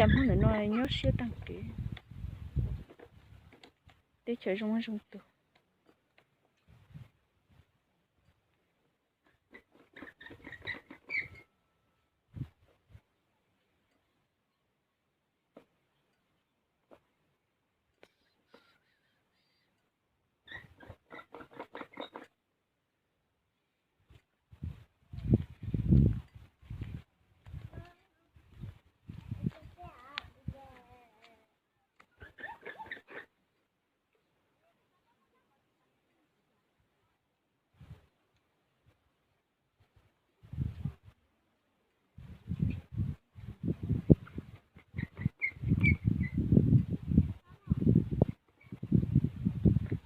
Cas Hmoob ntawm no nyob siab tag kev, teb chaws zoo zoo tus.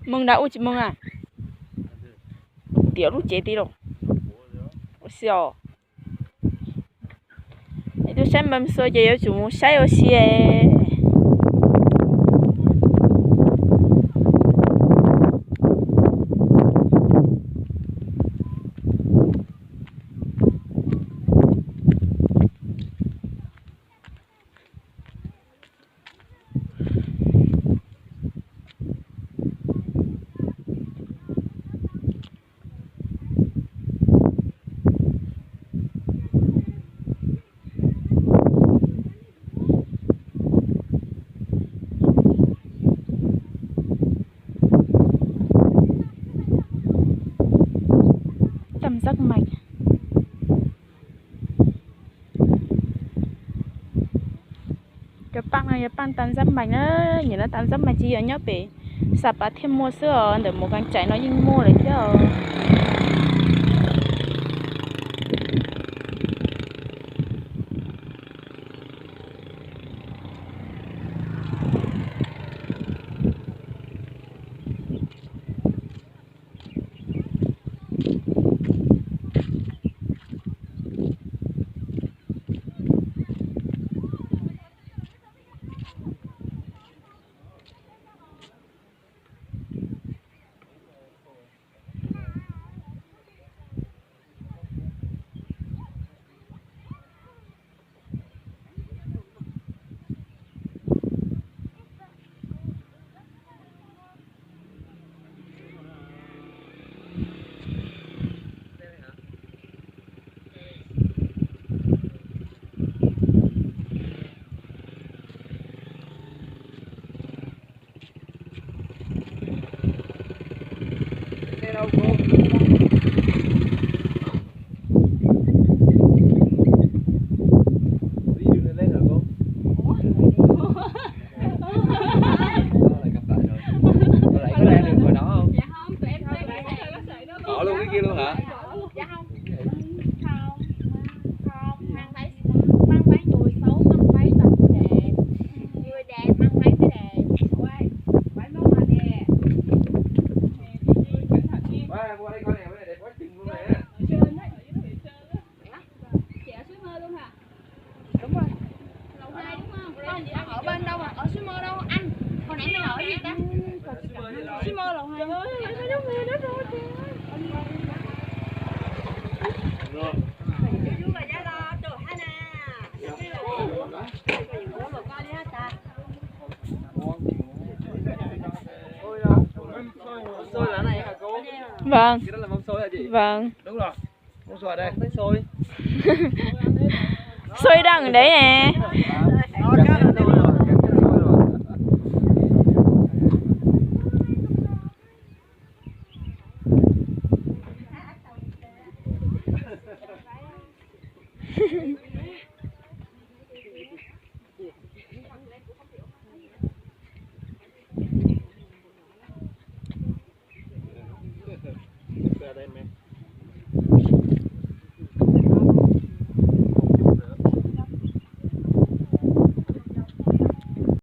Moog nrad ua tsis moog a? Tiam lub cev tid los. Ua si os. Es tuaj saib Npam Xua ces yuav tsum mus saib ua si. Tam Giáp Mạch. Cov paj no yog paj Tam Giáp Mạch na, nyiam no Tam Giáp Mạch tsis yog nyob pem Sa Pas thiaj muaj xwb os, ntawm Mù Cang Chải no yeej muaj lawm thiab os. Có luôn cái kia luôn hả? Mang váy, mang váy người xấu, mang váy toàn người đẹp. Người đẹp mang váy mới đẹp. Ui, váy mốt mà đẹp. Ê, đi, đi, cẩn thận đi. Ê, qua đây coi nè, cái này đẹp quá chừng luôn nè. Ở trên đấy, ở dưới đó, ở trên đó. Chị ở suối mơ luôn hả? Đúng rồi. Lầu hai đúng không? Con ở bên đâu mà? Ở suối mơ đâu anh? Hồi nãy mình ở cái gì ta? Suối mơ lầu hai. Trời ơi, sao giống người đó rồi kìa. Vâng. Vâng. Xôi đằng đấy nè.